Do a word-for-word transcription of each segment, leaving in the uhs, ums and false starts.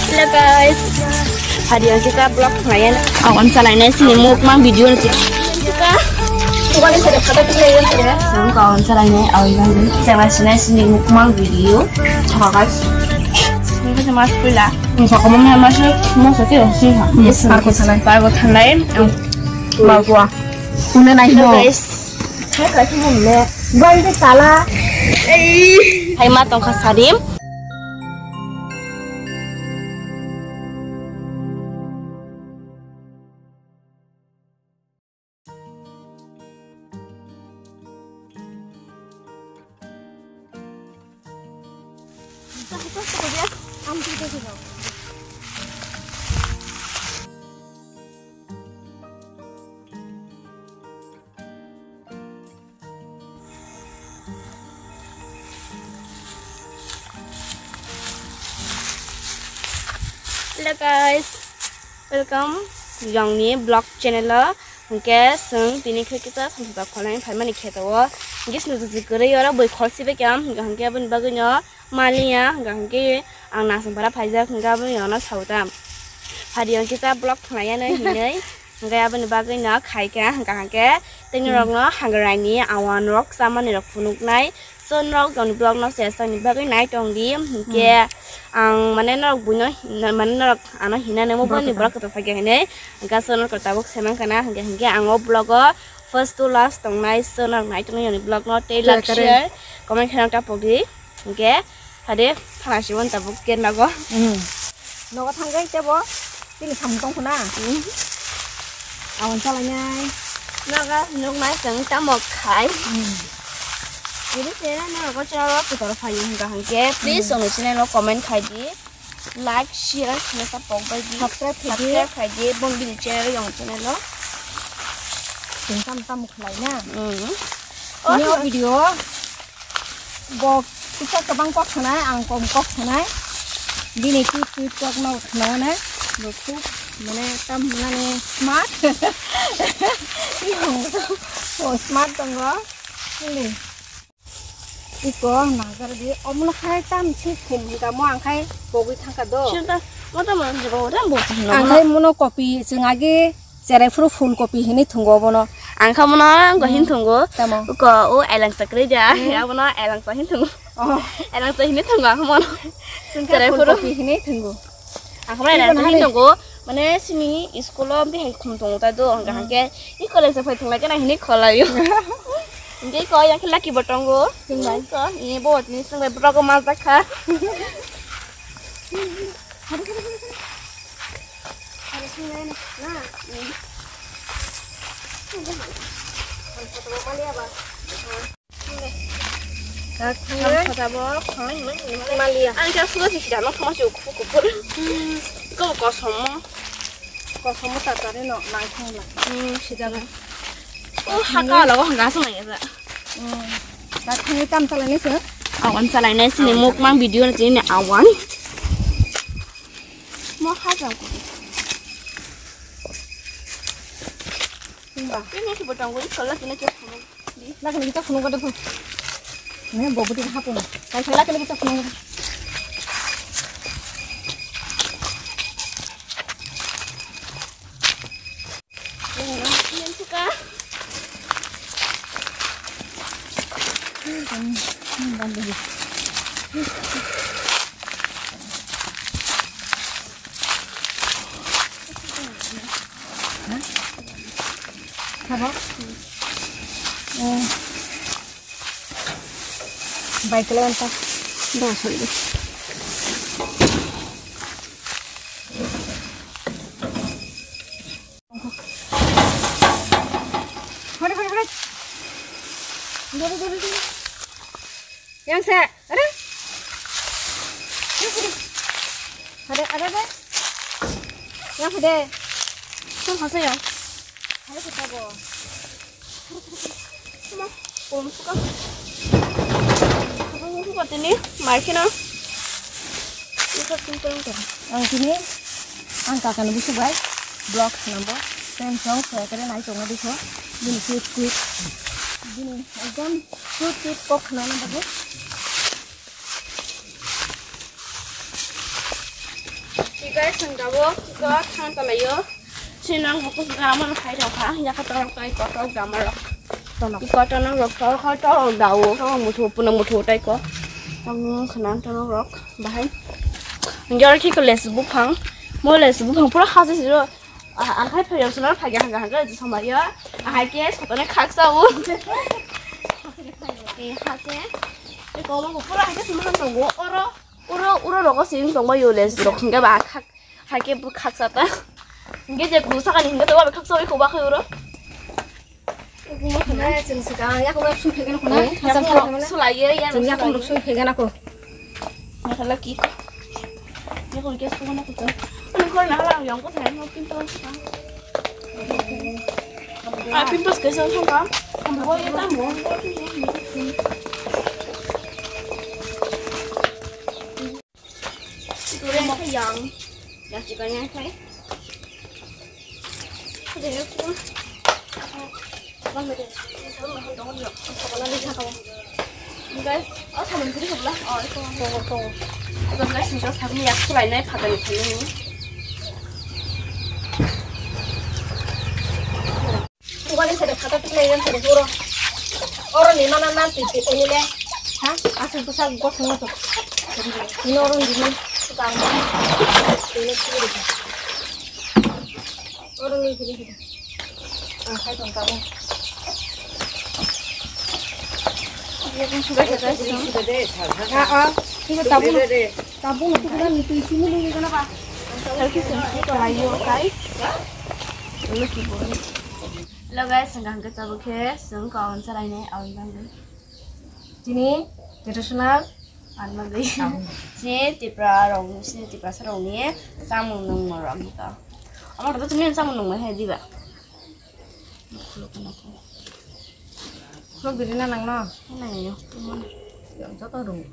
Hello guys. Hari ang kita vlog layan. Awan salai nai sini mukbang video ni. Kita. Ang kawan salai nai awan bang. Saya masih nai sini mukbang video. Coba guys. Ini kita mas pula. Ini kok kamu mas mas sih sih. Yes. Aku salai. Baru salai. Baru. Una nai. Hello guys. Hai ma tongkha sadim. Hello guys, welcome yongni vlog channel o. Hwnkhe chwng tini khe kisa samsajak kholai phaimani kheto o. Hwnkhe chwng kwrwi oro bui khol sibai khe, hwnkhe aboni bagwi no maliya, hwnkhe ang nasing para phaijak, hwnkhe aboni ono sautam. Phadi hwnkhe ta vlog khlaiya no hinwi. Hwnkhe aboni bagwi no khaikha, hwnkha hwnkhe tei norok no hangrai ni awan rok chamani rok phunuknai. So norok joni vlog no se sani bagwi nai tong di. Hwnkhe ang mane norok buino hin-, mane norok ano hinani mo boni borok kwtal phai kha hinwi. Hwnkhe so norok tabuk se mankha na, hwnkhe hwnkhe ang o vlog o first to last tongnai. So norok nai tongni joni vlog no tei like, share, comment khe nang tapok di. Hwnkhe hade thana siwon tabuk ke nago. Nogo thangkhe tebo tini samung tongkho na. Awan salainai. Nogo nuknai chwng tamo khai. Ini se nogo chwla kotor phaio hwnkha hwnkhe please chwngno channel o comment khai di. Like, share, and subscribe pok bai di. Subscribe khai di. Subscribe khai di. Bong bini channel o, yang channel o. Chwng tamo tamo khlai na. Ini o video. Bo kisa kwbang kok sanai, ang kom kok sanai. Bini tweet tweet kok no khna wana. Bo khub mane tam nani smart. Oh, smart tongo. Ini. Iko nagar di, omono khai tam si khum hinka mo ang khai pogwi thangka do. Sinta, mo tamo jibo, tamo bo. Ang khai mono kopi, chwng agi cherai phuru phul kopi hinwi thwngo obono. Ang kha mono ang go hin thwngo. Tamo. Uko o elangsa kwrwi da. Abono elangsa hin thwngo. Oh. Elangsa hinwi thwngo ang mono. Chwng kha cherai phuru phul kopi hinwi thwngo. Ang kha mono elangsa hin thwngo. Mane sini school o bihai khum thwngo ta do. Ang kha hangke iko elangsa phai thwnglai khe na hinwi kholaio. Hingke iko yang khe lucky bo tongo. Iko ini bo tini swnglai borok o majak kha. Maliya. Ani khe phuru si sida no thoma si ukhu kuphur. Ko kosom mo. Kosom mo tatari no nang thong la. Hmm, sida no. O haka la o hanga sa nang ya. Hmm. Ta thang tam chalai ni se. Awan chalai nai sini mukbang video na chini awan. Mo ha jang ko. Ba. Ini si botang ko ikala kina ke. Lagi lagi tak phunuk ada pun. Ini bau putih apa pun. Kalau lagi lagi tak phunuk. Yang suka. Sabo? Eh. Bai kele anta. Da soi de. Hore, hore, hore. Dore, dore, dore. Yang se. Are. Are, are, are. Yang se de. Song hasa yang. Are kita bo. Kom suka. Apa mau buat ini? Mai kena. Ini kan pintu yang kan. Ang tini ang kakano busuk bai vlog namo. Sen song saya kere nai tongo dikho. Bini tweet tweet. Bini ekdom tweet tweet kok khna na bago. Guys, ang tabuk kiko thang talaio. Sinang buku drama no khai rok ha, ya kha torok tai kotor drama rok. Tonok. Kiko tonok rok tor kha torok dawo, torok muthu puna muthu tai ko. Ang khana tonok rok bahai. Ang jor kiko les buphang. Mo les buphang pura haji siro. Ah, ang khai phai rok sino phai ga ga ga ga sama ya. Ahai ke sotone khaksa u. Eh, hake. Te ko mo pura hake sima han tongo. Oro, oro, oro rogo sing tongba yo les rok hingga ba khak. Hake bu khaksa ta. Hingga je bu saka ni hingga to ba khaksa oi ko ba khai oro. Chwng swkang yakung sui phegana khuna. Sulai ye ya. Chwng yakung sui phegana ko. Nakhala ki ko. Yakung ke sui na ko. Ani khor nakhala yang ko thang no pin to. Ah, pin to ke sang sang ka. Ang bo ye ta mo. Kurang yang. Yang chicken yang kai. Guys, oh, sama diri sebelah. Oh, itu. Tuh, tuh. Guys, ini sabun ya, selain naik pakai ini. Wani sede khata tikle yan sede puro. Oro ni mana nan ti ti ini le. Ha? Asal tu sa gos ngoto. Ini oro ni ni. Tukang. Ini sini. Oro ni sini. Ah, hai tong kamu. Ini pun sudah kita sih. Sudah deh, salah. Ya, ah. Ini tabung. Sudah deh. Tabung itu kan itu isi mulu ini kenapa? Kalau kisah itu layu, guys. Ini keyboard. Hello guys, ang hangke tabuk khe chwng kawan chalainai aboni bagwi. Chini traditional aboni bagwi. Chini Tripura rok, chini Tiprasa rokni chamung nungmung rok hika. Amar to chini chamung nungmung hai diba. Khuluk biri na nangno? Nangyo. Yang joto rung.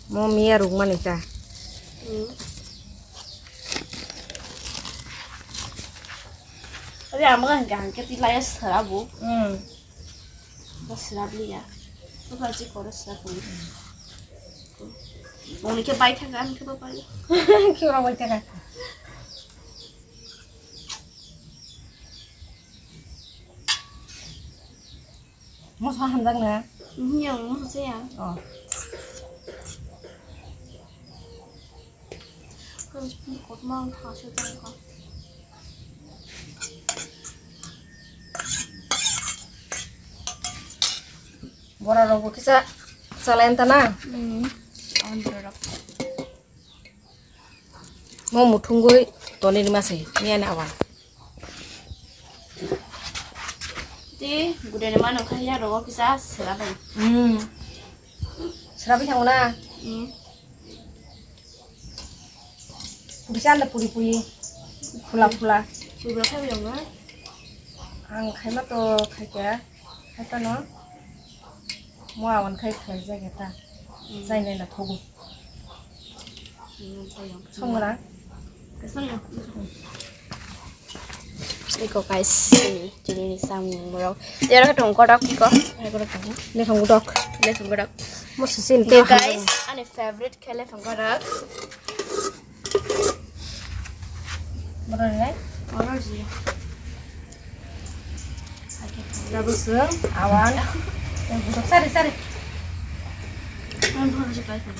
Mo miya rung mani ta. Hmm. Tapi ama kan kan kita layas serabu. Hmm. Bas serabu ya. Itu kan sih koro serabu. Mau nikah baik kan kan kita baik. Kira baik kan. Moso hamjak na? Mhm, yang moso se ya. Oh. Kan kot mang tha se tang ka. Bora rok bo kisa chalayan ta na? Hmm. Andro rok. Mo muthungwi toni rima se, miya ni awan. Ti, gudene mano kha ya rogo kisa sera bai. Hmm. Sera bai thangna. Hmm. Puri chan da puri puri. Phula phula. Puri phula kha bai yong na. Ang khaima to khaikha. Khaitano. Mo awan khai khlai jageta. Hmm. Chai nai na thogo. Hmm, chai yong. Songra. Kasang yong. Iko guys, ini, ini ni samung morok. Tera ka tong kodak iko. Lephang kodak. Lephang kodak. Lephang kodak. Mo sisin te guys, ani favorite khe lephang kodak. Borok ni lai? Borok ji. Tabuk chwng awan. Sari, sari. Ang borok ji pai kha.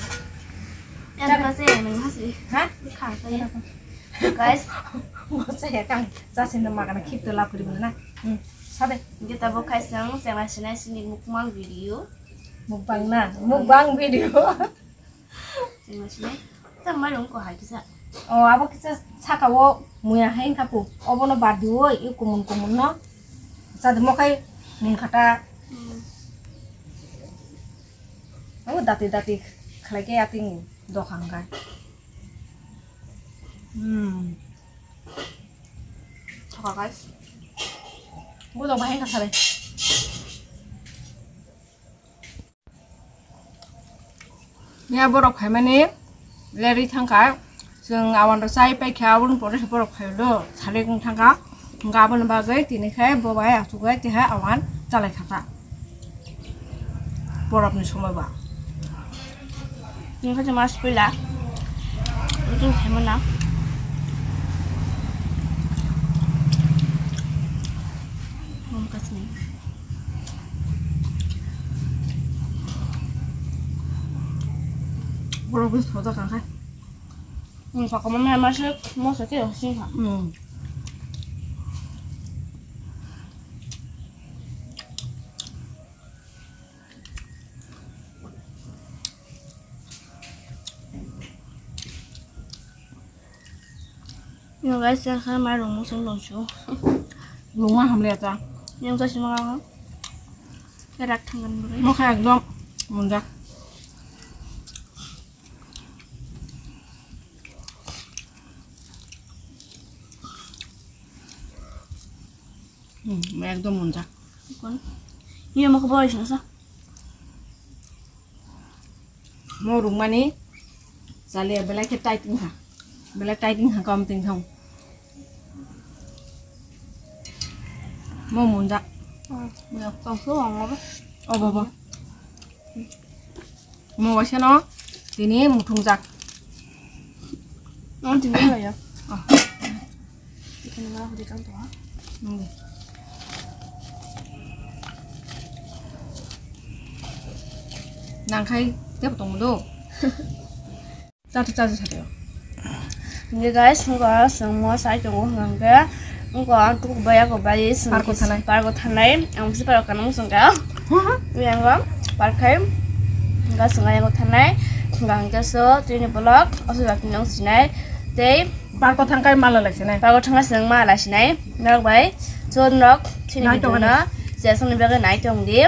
Yang sari. Yang nang hasi. Ha? Kha saya. Guys. Mo saya kang. Sasi na magana khip to lapuri na. Hmm. Sari. Kita bo khai sang, sang na sinai sini mukmang video. Mukbang na. Mukbang video. Chwng sinai. Ta mai rung ko hai kisa. O, abo kisa saka o muya hai wngkha pu. Obono bad di o, i kumun kumun no. Chadi mo khai mun khata. Hmm. Abo dati dati khlai khe ating dokhang khai. Hmm. Thoka guys. Bo dong bahai wngkha sabai. Miya borok phaimani lerwi thangkha, chwng awan rok chai paikha, aboni pore se borok phaio do, sari wng thangkha, hwnkhe aboni bagwi tini khe bo bai achugwi tihai awan chalai kha ta borokni somoi ba. Ini kata mas pula. Itu gimana? Bumkasni. Borok bwsajak ang khe. Hmm, sakoma maya masuk, mau sakit ya sih, ha? Hmm. Yo guys, ya kan mai rong musung dong chu. Rong ma hamle ta. Yang sa sima ka. Erak thangan bro. Mo kha ekdom munjak. Hmm, ekdom munjak. Kon? Iya, mau ke bawah sini sa. Mo rungmani chalia belai khe tight wngkha. Belai tight wngkha kom twi thang. Mo munjak. Mo kok so ang obo. Obo bo. Mo waisa no tini muthungjak. Ang tini ya. Oh. Nangkhai tebo tongdo. Chatu chatu chatu. Hingke guys, hingke sengmo sai tongo hingke, hingke ang tuku baya ko bai sengke parko thanai. Parko thanai, ang bisi parko kanang sengke. Yang parkai, hingke sengai yang thanai, hingke so tini vlog, osu jatni nang sinai, tei Parko thangkai mala lai sinai. Parko thangkai seng mala lai sinai. Norok bai, so norok chini video no jesong ni bagwi nai tong di.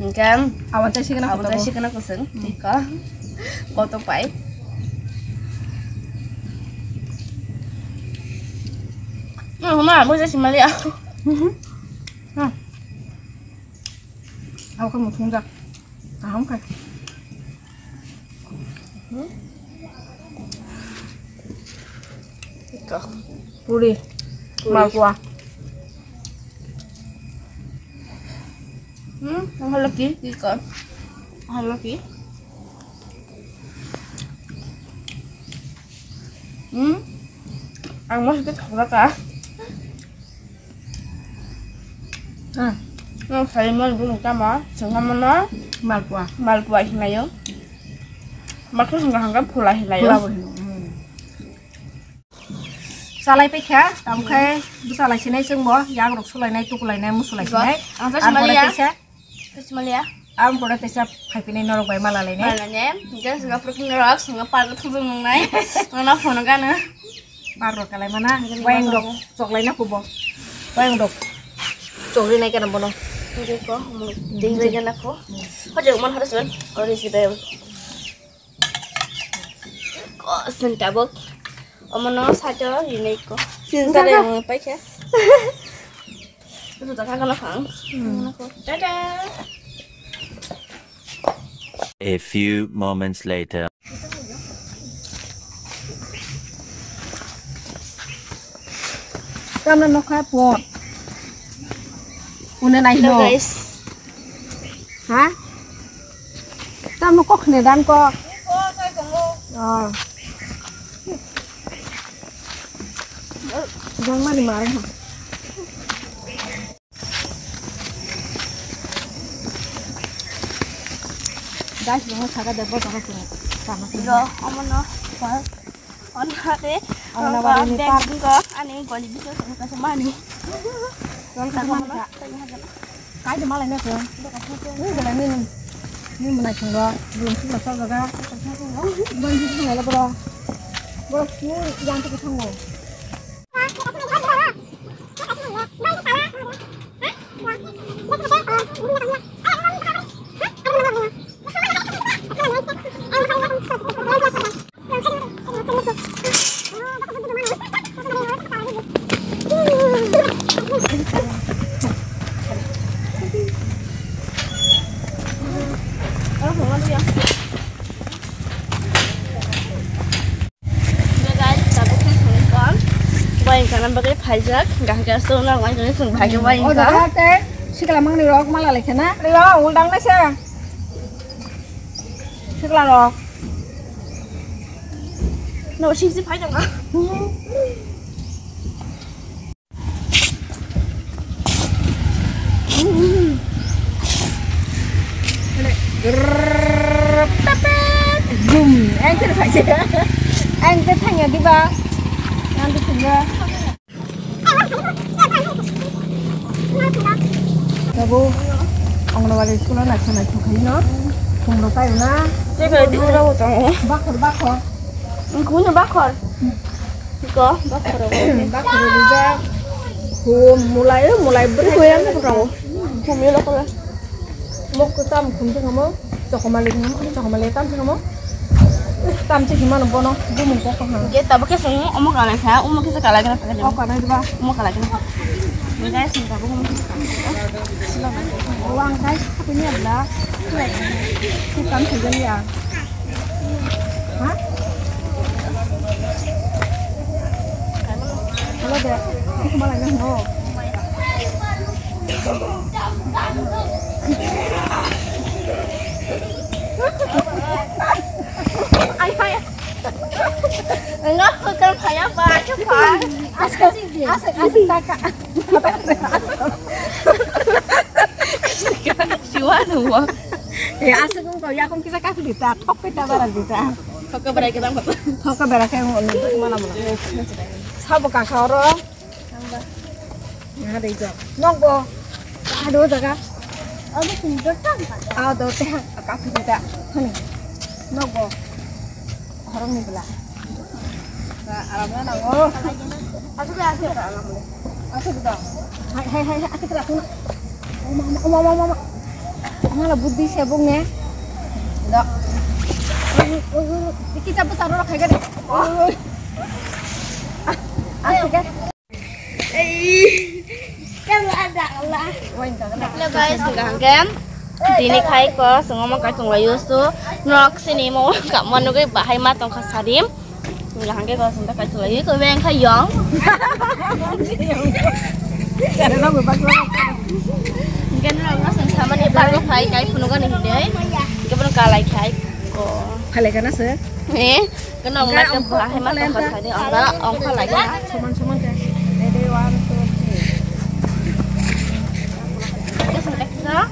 Hingke awan chai sikana awan chai sikana kusung. Tiko. Koto pai. No, ma, mo jasi mali a. Aw ka muthung jak. Kaham kai. Ika. Puri. Puri. Malpua. Hmm, ang halaki. Ika. Halaki. Hmm. Ang mas kita thok ka. Ah. No, sai mo bu ta ma, sengha mo no. Malpua. Malpua hinayo. Makro sengha hangka phula hinayo. Phula bo hino. Hmm. Salai pekha, tamkhai bwsa lai sinai chwngbo, yagrok sulainai, tuklainai, musulai sinai. Ang sa simaliya. Simaliya. Ang pore tesa phaipinai norok bai mala lainai. Mala ne, just ga prokin norok, sunga park thung nungnai. Mana phone gana. Park rok kalai mana, wayang dok, choklai na kubo. Wayang dok. Chokri nai kana bono. Dei bai gana ko. Hoje man hara suan, ori si bai. Ko sen tabok. Omo no sajo rinai ko. Sin sare mo paikha. Itu tak kana phang. Tada. A few moments later. Tamna nokha pot. Une nai. Hello, no guys. Ha? Tamno kok ne dan ko. Ah. Jang mani mare ha. Guys, mo saga de bo saga sini. Sama sini. Yo, omo no. Ono ate, Ono ono nabari ni bag park. Bingko, ani goli bingko, sini kasih mani. Goli kasih mani, Kak. Kai de malai na ko. Ni gala ni, ni mana chungo, belum sih masal jaga. Goli bingko mana bro? Bro, ni yang tu kesana. Bayang kana bagwi phaijak, gahga sona wai kani sung bhagi bayang ka. O jaga te sikla mangni rok mala lekhe na. Rio, uldang na se. Sikla rok. No, sip sip hai jang. Gum, ang khe phai se. Ang khe thangya diba? Ang khe thangya. Abo Anganwadi school-o naithok naithok khaino. Phungrok kaio na? Tei bai dura bo tongo. Bakhor, bakhor. Ang kuno bakhor. Ko, bakhor. Bakhor rijak. Hum, mulai, mulai beri. Ko yang ko tongo. Hum, yelo ko. Mok ko tam khum thung mo, chokomali thung mo, chokomali tam thung mo. Tam se hima no bono, bumung kok ha. Ge tabo ke sung, omo kalai kha, omo kisa kalai kha. O kalai ba. Omo kalai kha. Ni guys, ni tabo omo kisa kalai kha. O ang guys, apa ni abla? Tu kam se gani ya. Ha? Hello de, aku malah nang no. Ay, ay. Enggak, bukan saya, Pak. Coba. Asik, asik, asik, taka. Siwa nuwa. Ya, asik, kau ya, kau kita kasih dita, tok kita barang dita. Tok ke barang kita. Tok ke barang kayak mau, mana, mana. Sabo kakak orang. Nang ba. Nang dei jo. Nok bo. Ado jaga. Ado sini jo tang ka. Ado te ka phi da. Hani. Nok bo. Horong ni bela. Ba aram na nango. Asu ke asu ka aram le. Asu da. Hai hai hai asu ka asu na. Oma oma oma oma. Mala buddi se bung ne. Da. Iki chapu saro khai ga de. Asu ke. Hello guys, hingke tini khai ko swngo ma kaitung laio so nok sini mo kamo nugui bahai ma tongkha sadim. Hingke hingke ko swngo kaitung laio ko beng khai yong. Hingke nok no sing samani bago khai kai phunugani hindui. Hingke bono kalai khai ko. Khalai kana se? Eh. Keno wngkha tei buha hai ma tongkha sadi wngkha wngkha lai gana. Soman soman khe. Ready, one, two, three. Wngkha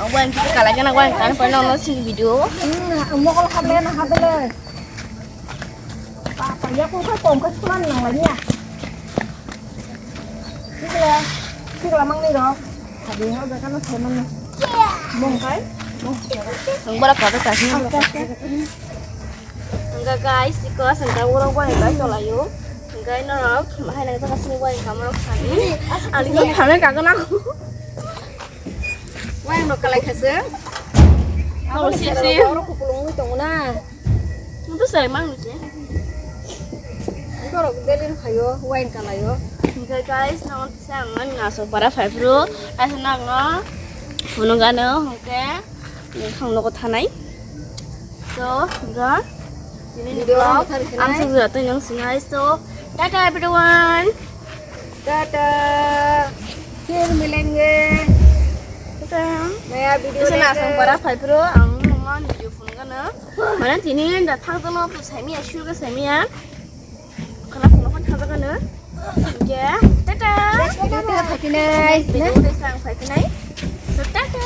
wngkha kalai gana wngkha kan pano no sini video. Hmm, mokol hablai na hablai. Papa ya ko ka kom ka sunan nang lai ya. Sikla, sikla mangni rok. Habi ha jaga no thai mangni. Mong kai? Mong. Ang bara kata kasi. Ang kata. Hingke guys, iko sengkang borok bai bai tolaio. Hingke norok bahai nang jaga sini bai kamorok sani. Ani ko thane kago na. Wai no kalai khase. Abo si si. Borok kupulung tongo na. Mutu sai mang ni se. Borok delin khayo, wai kalayo. Hingke guys, no sa ang na so para five ro. Asa na no. Phunugano hingke. Ang nogo thanai. So, ga. Tini ni video vlog ang thari khanai. Ang sujura twi nang sinai. So, tata everyone. Tata. Phir milenge. Tata. Naya video leke. Asam para phai phro ang mama video phone gana. Mana tini da thang tono tu sami ashu ga sami ya. Khana phone phone thang gana. Ya, tata. Tata, phaikhinai. Video de sang phaikhinai. So, tata.